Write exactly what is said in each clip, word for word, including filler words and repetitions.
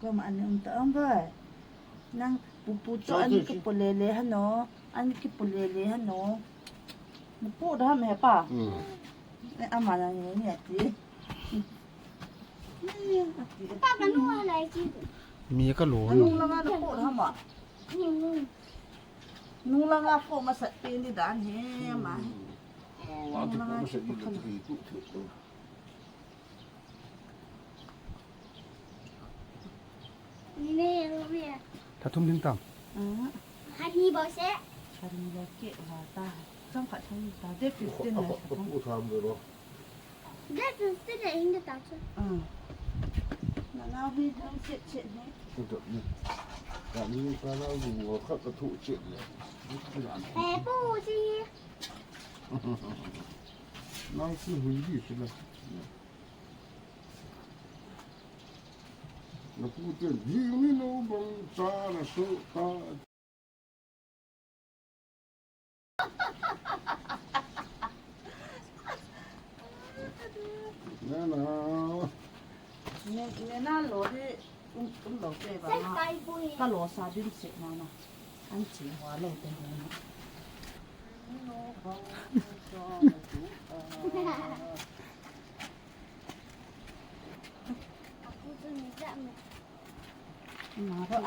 Koma ani um ta ang bai. Nang pupu to ani kipulele hano. Ani kipulele hano. Napu da me pa. Hmm. Ne ama na ni ni ati. Ni ati. Pa ka nu ala ki. Mi ka lo. Nung langa napu da ma. Nung langa ko masat pe ni dan he ma. Hmm. Nung langa ki ko. Tha thum ding tam. Ah. Khat ni bou se. Khat ni bou ke, ha ta. Chang khat thum ta. Date fifteen na. Date fifteen na in ta chu. Ah. Na na hi thang chet chet ni. Ka ni ka na ni khat ka thu chet le. Eh, pu si. Nang si hui di si la. Napu te, jing ni no bang cha na so ta. Na na. Ne, ne na lo de, um, um lo de ba na. Ka lo sa din se na na. An chi wa lo de na. Ni no bang cha na so ta.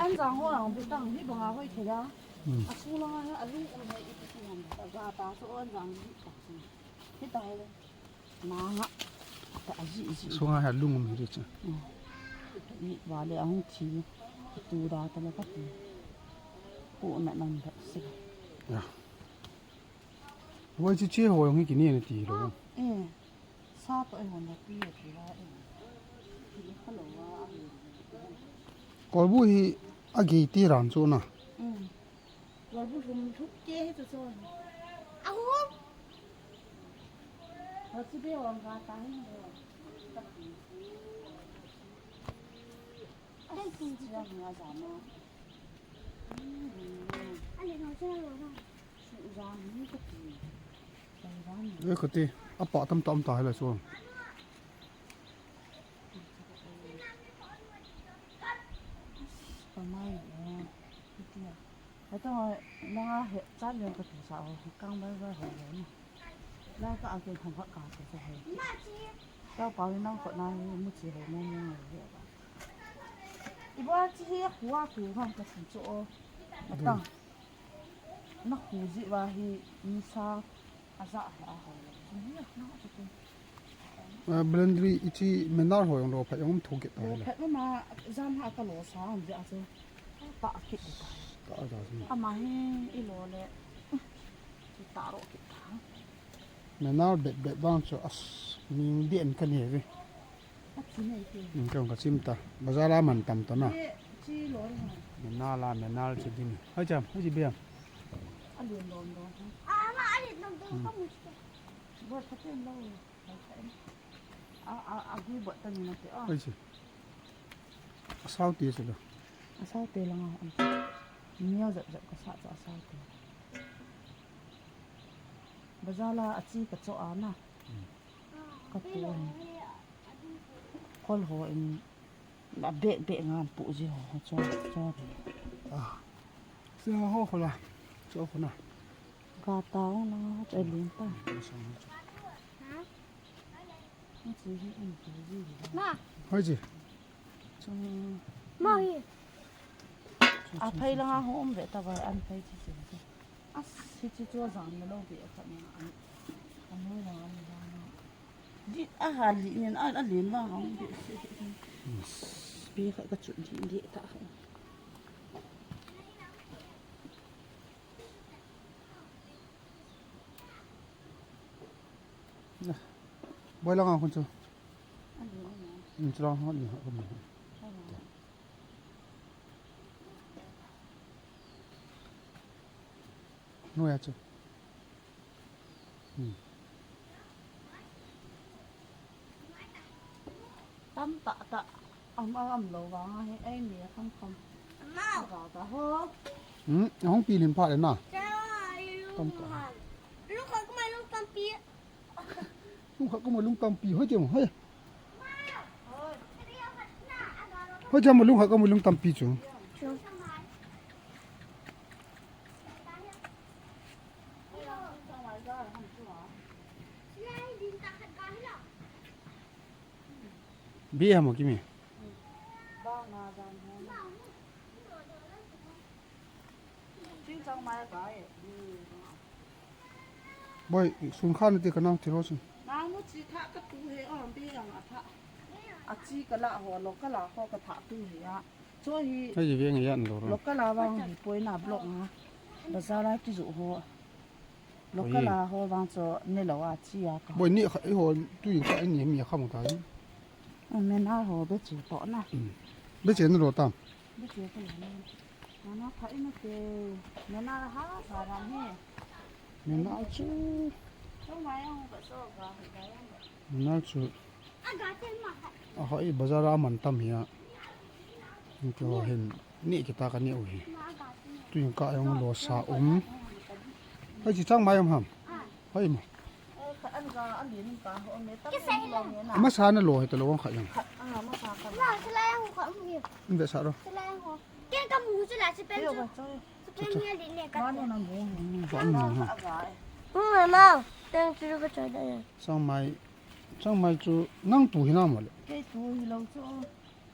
An jang ho ang bu tang hi banga hoi thei da. Hmm. A su langa a lung um he i ti ti han ta ga ta so an jang hi ta. Hi ta he. Na nga. Ta a ji ji. Su nga he lung um hi chu. Hmm. Ni ba le ang thi. Tu da ta le ka ti. Pu na nan da se. Ya. Wai chi chi ho yong hi ki ni na ti lo. Eh. Sa to e hon na pi e pi la e. Pi kha lo wa a. Kolbu hi a gei ti ran chu na. Mm. Kolbu hum thuk ke hi chu chu. A hum. Ha chi be wang ga ta hin lo. Ai, chi chi a nga za ma. Mm. A le no cha lo na. Chu za ni ka ti. Ei, kati, apa tam tam ta hela chuan. Kamai, eh, kati a. Hetah, nanga he, chan leng kati sa o, kang bai bai ho ni. Lai ka a ke thang khat ka sa sa he. Ka pa ni nang ko na ni mu chi he mo mo he ba. I ba chi he khua ku hang ka sin chu o. Atang. Na khu ji wa hi ni sa. A za ha a ho. Ni na chu. Ah, blender i chi menar ho jong lo phat jong um thou kit ta lo le. Phat ma jan ha ka lo sa um ja chu. Ta kit ta. Ta ja chu. Ama hi i lo le. Chi ta ro kit ta. Menar bet bet bang chu as ming dien ka ni ve. A chi nei ke. Ning ka ka chim ta. Bazar a man tam ta na. Chi lo le. Menar la menar chi din. Hai cham, hai chi biam. A lien lom lom. A ma a lien lom lom ka mu. Bot phaten lo. A, a, a gui bot ta ni na te, a. Oi chi. A sao ti chu lo. A sao te langa, oi chi. Ni a zap zap ka sa chu a sao te. Bazar la a chi ka cho a na. Hmm. Ka tu a ni. Khol ho in. A beh beh ngan pu ji ho, cho, cho. Ah. Sia ho khola. Cho khona. Ka ta ho na, che lin ta. Ma. Hoi ji. Ma hi. A phai langa ho um ve ta bai an phai chi chi. As, hichi chu a jang na lo be a khat na an, an noi langa ni langa. Di a ha li nen a, a len vang ang be. Be khat ka chut di di ta. Boi langa khun chu. A len ang. Ni chu langa ni ha khun. Nuai a chu. Hmm. Tam tah tah. Am, am, am lo vang a hi, ei mi a kham kham. Amau. Ga ga ho. Hmm, a hung pi lim pha le na. Cha, lu. Tam tah. Lu kha kuma lu tam pi. Lung khat kuma lung tampi hoi che mo, hoi. Hoicha mulung kha ka mulung tampi chu. Bi ha mo kimi. Boi, sun khan ti ka nang ti ro sun. Nang mu chi tha ka tu he o bi yang a tha. A chi ka la ho lo ka la ho ka tha tu he a. Cho hi. Hai ji veng ya lo ro. Lo ka la vang hi poi na block nga. Bazar a ki ju ho. Lo ka la ho vang cho ne lo a chi a ka. Boi ni kha i ho tu in ka ni mi kha mo ta. Mena ho be chi to na. Be chi na lo ta. Be chi ka la na. Nana pha ina te. Nana ha sa ra ni. Nana chu. Chong mai ang ka so ga ga. Nana chu. A ga te ma ha. A ho i bazar a man tam hi a. Ni ke ho hin ni kita ka ni u hi. Ma ga te. Tu in ka yong lo sa um. Hai chi chang mai um ham. Hai ma. Ama sa na lo he ta lo kha yang. Ve sa ro. Sang mai. Sang mai chu nang tu hi na mo le.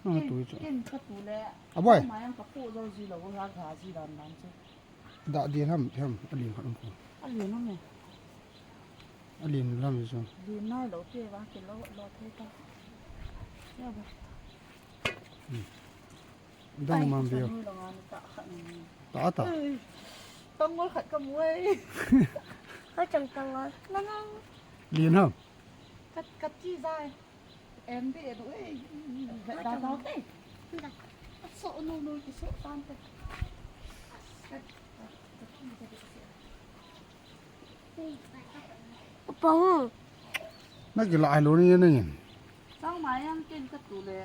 Nang tu chu. A boi. Da di ham ham a lin khat um ko. A lin ham e. A lin lam chu. Lin nai lo te va ke lo lo te ta. Ya ba. Dang man vio. Ta ta. Tang ngol khat ka mu e. Ka chang tang ngol. Lin ham. Kat kat chi zai. Em bi e du e. Ve da da te. So no no ki so tan te. Kat kat kat chi zai. Pong. Na ki la ai lo ni na yin. Sang mai yang ken ka tu le.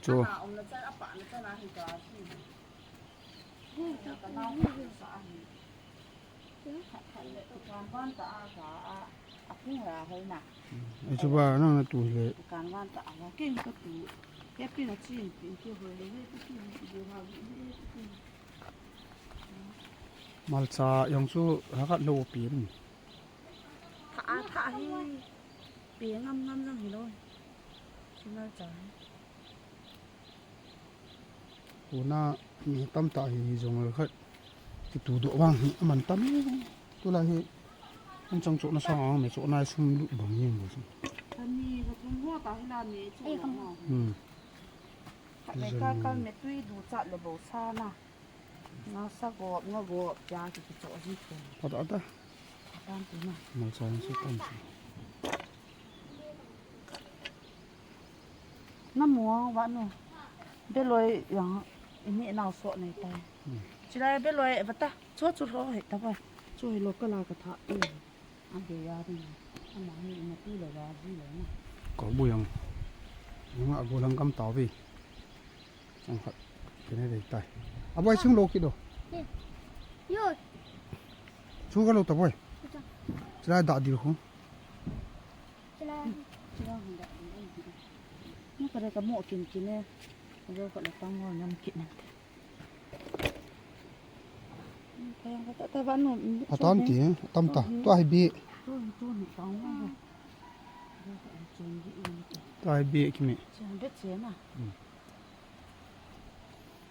Cho. Ana om na cha apa na cha na hi ka. Ka na sa hi. Ai chu ba nang na tu le. Malcha jong chu hakat lo pi ni. Tha a tha hi. Pi ngam ngam jong hi lo. Chu malcha hi. Tuna mi tamtah hi jong le khat kitu doh vang hi aman tam e. Tulai hi an chang chohna sang ang me chohna sum lut bang jeng mo. Ani ka thum ho ta hi la me chu. Hmm. Ka me ka kal me tui du chat le bo sa na. Nga sa gop nga gop ja ki ki choh ji ko. Phat a ta. Phat a ta na. Malcha jong chu tam si. Na muang va nu. Beloi jang ini nau so nei tai. Chilai beloi va ta. Cho chu lo he ta va. Chu hi lo ka la ka tha. A be ya ri. Ama ni na tu lo va ji lo na. Ko bu jang. Nga go lang kam tao vi. Ang khat. Kene dei tai. A boi chung lo ki do. Yo. Chu ka lo ta boi. Chilai da di lo khu. Ni ka re ka mo kin kin e. Ro ka le pang ho ngam kin ante. Ka yang ka ta ta va no. Atan ti, tam ta. Tu ai bi. Tu tu ni pang ho. Tu ai bi ki me. Cha be che na.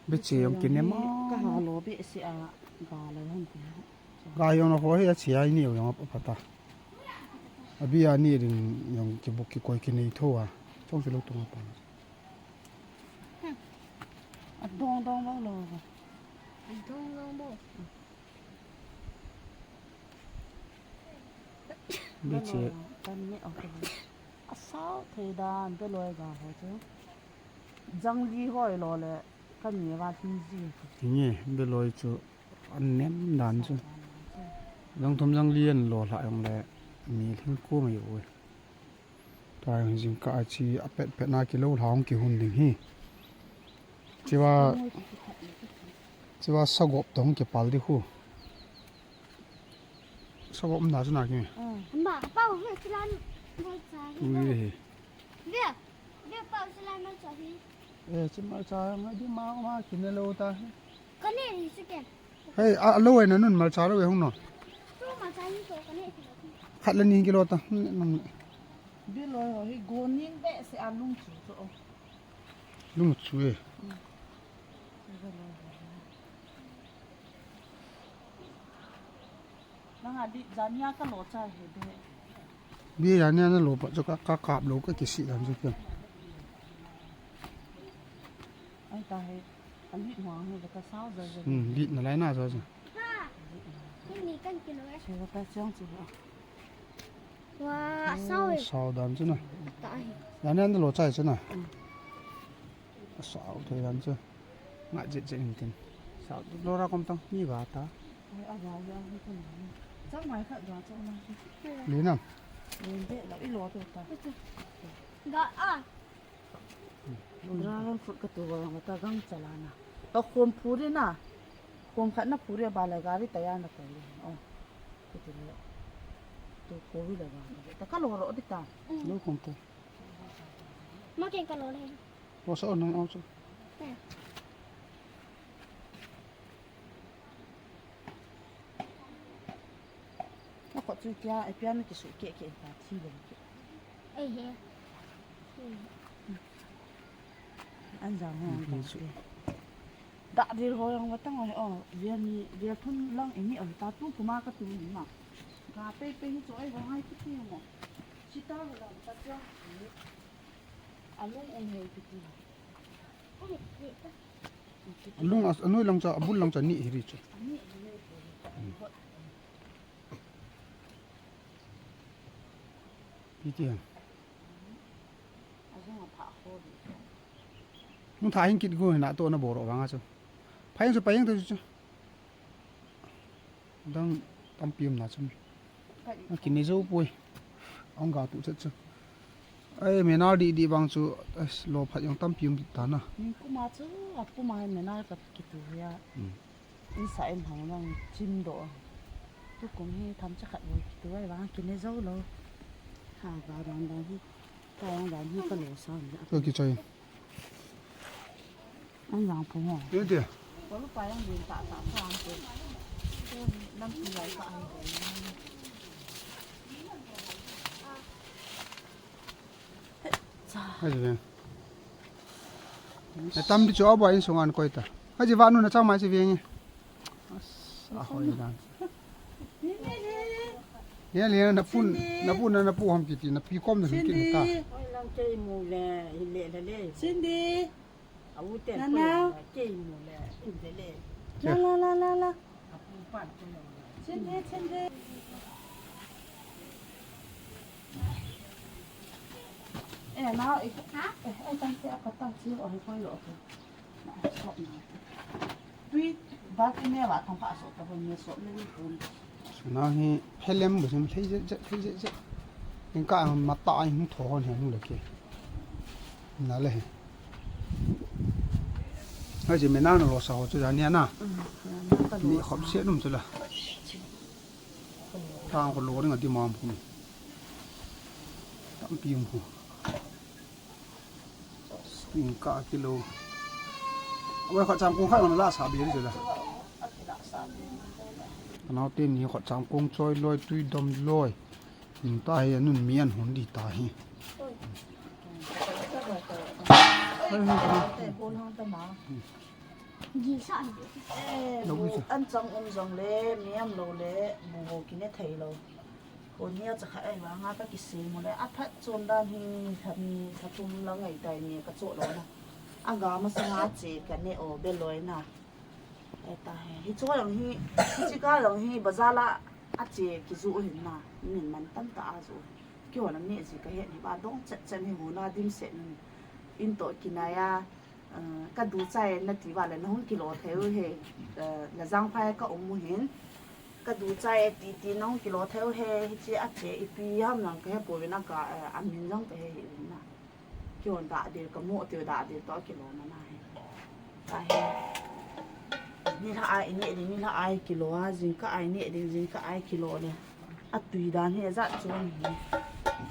Be che yong kin ne ma. Ka ha lo be se a ga lo han ti. Ga jong na ho hi a chia i ni jong a pha ta. A bi a ni ding jong kibuk kikoi kinei tho a. Chong chu lo tung a pa. A dong dong lo lo. A dong dong lo. Be che. Kan ni a ko. A sao thei dan beloi ga ho chu. Jangli hoi lo le kan ni va thim ji. Nge beloi chu. An nem dan chu. Jang thum jang li an lo hla jong le mi lhing ko mai u. Tua jong jing ka a chi a pet pet na ki lo hla hong ki hun ding hi. Chiwa, chiwa sagop tong ki pal di khu. Sagop na chu na ki. Ma, pa u ve chilan. Ui he. Ve, ve pa u chilan na cha hi. Eh, chi malcha nga di ma ma kine lo ta. Ka ne ri chu ken. Hei, a lo e na nun malcha lo e hung no. Chu malcha ni to ka ne ti lo. Khat le ni kilo ta. Nung. Bi lo ho hi go ning be se a lung chu chu. Lung chu e. Nang a di jania ka lo cha he de. Bi jania na lo pa chu ka, ka kap lo ka kisi dan chu ken. Ai ta he, a lit mo ang he ka sao ja ja. Hmm, lit na lai na ja ja. Ni kan kilo e. Che ka chang chu. Wa, sao e. Sao dan chu na. Ta he. Jania na lo cha chu na. Sao thei dan chu. Nga jet jet in tin. Sao lo ra kom tang ni ga ta. Ai, a ga ya ni kan. Chang mai kha ga chang mai. Ni na. Ni de la i lo to ta. Ga a. Dragon fruit ka tu ga ma ta gang chala na. Ka khom phuri na. Khom khat na phuri ba la gari ta ya na ka. Oh. Ka tu le. Tu ko wi la ga. Ta ka lo ro di ta. Lo khom ta. Ma ken ka lo le. Wa sa nang au chu. Na ko chu tia e pian ki su ke ke ta thi le. Ei he. An jang ho an jang chu. Da dir ho yang wa tang o, o, via ni, via thun lang i ni o ta tu puma ka tu ni ma. Ka pe pe hi chu ai wa hai ki ti mo. Chi ta wa lang ta cha. A lung um he ki ti. A lung a, a noi lang cha, a bul lang cha ni hi ri chu. Pi ti. Nung tha hin kit gu na to na boro vanga chu. Phai chu pai to chu. Dang tampi um na chun. A kine zo poi. Ang ga tu chet chu. Ai, menal di di bang chu, ai, lo phat jong tampi um ta na. Ni kuma chu, a kuma hai menal ka kitu ya. Hmm. Inside in hang lang chim do. Tu kum hi tham cha khat lo kitu ai vang kine zo lo. Ha ga dan dan hi. Ka yang dan hi ka lo sa ni. Ka ki chai. An jang pu mo. Ye de. Ko lu pa yang din ta ta pa an pu. Lam pi lai ka an pu. Hai de. E tam di cho ba in sung an koi ta. Hai ji va nu na chang mai si ve nge. A hoi dan. Ye le na pun, na pun na pu ham kiti na pi kom na kiti ta. Oi lang kei mu le, hi le le le. Cindy. Nana. La, la, la, la, la. Suna hi phelem bu sim thei je je, thei je je. Ning ka ma ta ai hung tho hon he nu le ke. Na le he. Hai je mena na lo sa ho chu ja nia na. Ni khop se num chu la. Thang ko lo ring a di mam khu. Tampi um khu. Ning ka kilo. Awe khat cham kong khat la sa be chu la. Kanao te ni khat cham kong choi loi tui dom loi. Ning ta hi anun mi an hun di ta hi. An chang um jong le, mi am lo le, bu ho kine thei lo. Ko nia cha kha ai wa nga ka kisi mu le, a phat chon dan hi, tha ni, tha tum la ngai tai ni ka cho lo na. A ga ma sa nga che ka ne o be loi na. Ai ta he, hi cho yang hi, hi chi ka yang hi, bazar la a che ki zu hin na, min man tam ta a zu. Ki ho na ne ji ka he ni ba dong chet chet ni hu na dim se ni. In to ki na ya, Ka du chai na ti va le na hung kilo theu he, la jang phai ka um mu hin. Ka du chai ti ti na hung kilo theu he, hi chi a che ipi ham nang ka he po na ka, a min jong ka he hi na. Ki hon da de ka mo te da de to kilo na na he. Ka he. Ni la ai ni ni la ai kilo a jing ka ai ni ding jing ka ai kilo le. A tui dan he za chu ni.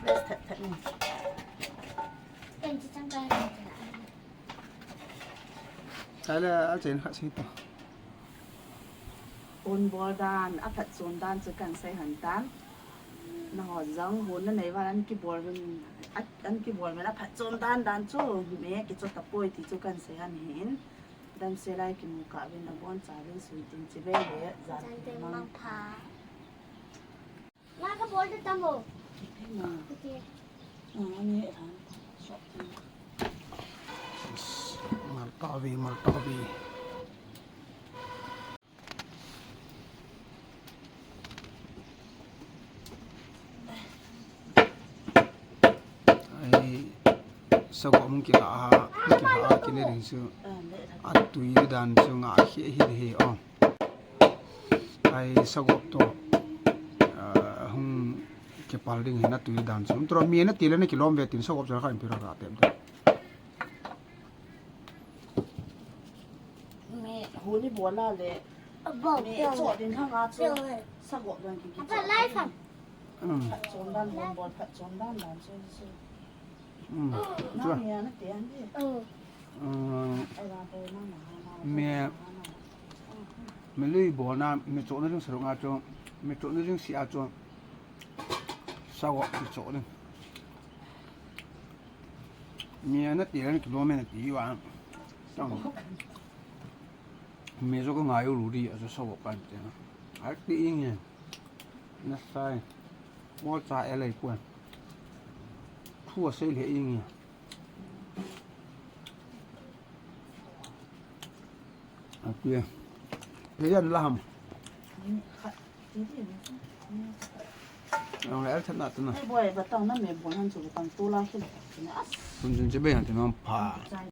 Fresh that that ni. Ken chi chang ka he. Chale, a chen khat sei ta. Hon bol dan, a phatchom dan chu kan sei han tan. Nangho jong hon nanei val an kibol min, a, an kibol min a phatchom dan dan chu me kichot tapoi ti chu kan sei han hin. Damsel a kimu kah uvin abon chavin suitin chibai le jan tin mang pha. Nga ka bol ta tamo. Nga. Okay. Nga ni han. Shop. Mal tavi, mal tavi. Ai, sagop hung kila ha, hung kila ha, kile ding chu. A tui dan chu nga hi hi hi, oh. Ai, sagop to, ah, hung kipal ding hi na tui dan chu. Tro mi na ti le na kilom ve tin sagop chu kha in pira ra tem te. Me huni bola le. Abang. Me cho din hang a chu. Sagop dan ki. Apa lai fan. Hmm. Phatchom dan, hon bol phatchom dan dan chu chu. Hmm. Na chu. Me na ti an di. Oh. Hmm. Ai la bo na na na. Me. Me lui bol na, me cho na jing saruk a chu. Me cho na jing si a chu. Sagop me cho na. Mi na ti na kilom me na ti wa. Tang. Mi jo ka ngai u lu di a jo sagop kan te na. A ti ing e. Na sai. Mo cha e lei kwan. Thu a sei le ing e. A ti. Ke yan la ham. Ang le al chan na tu na. Ai, boi, ba tang na me bol han chu tang tu la hin. Kun jun che be han tu na pha.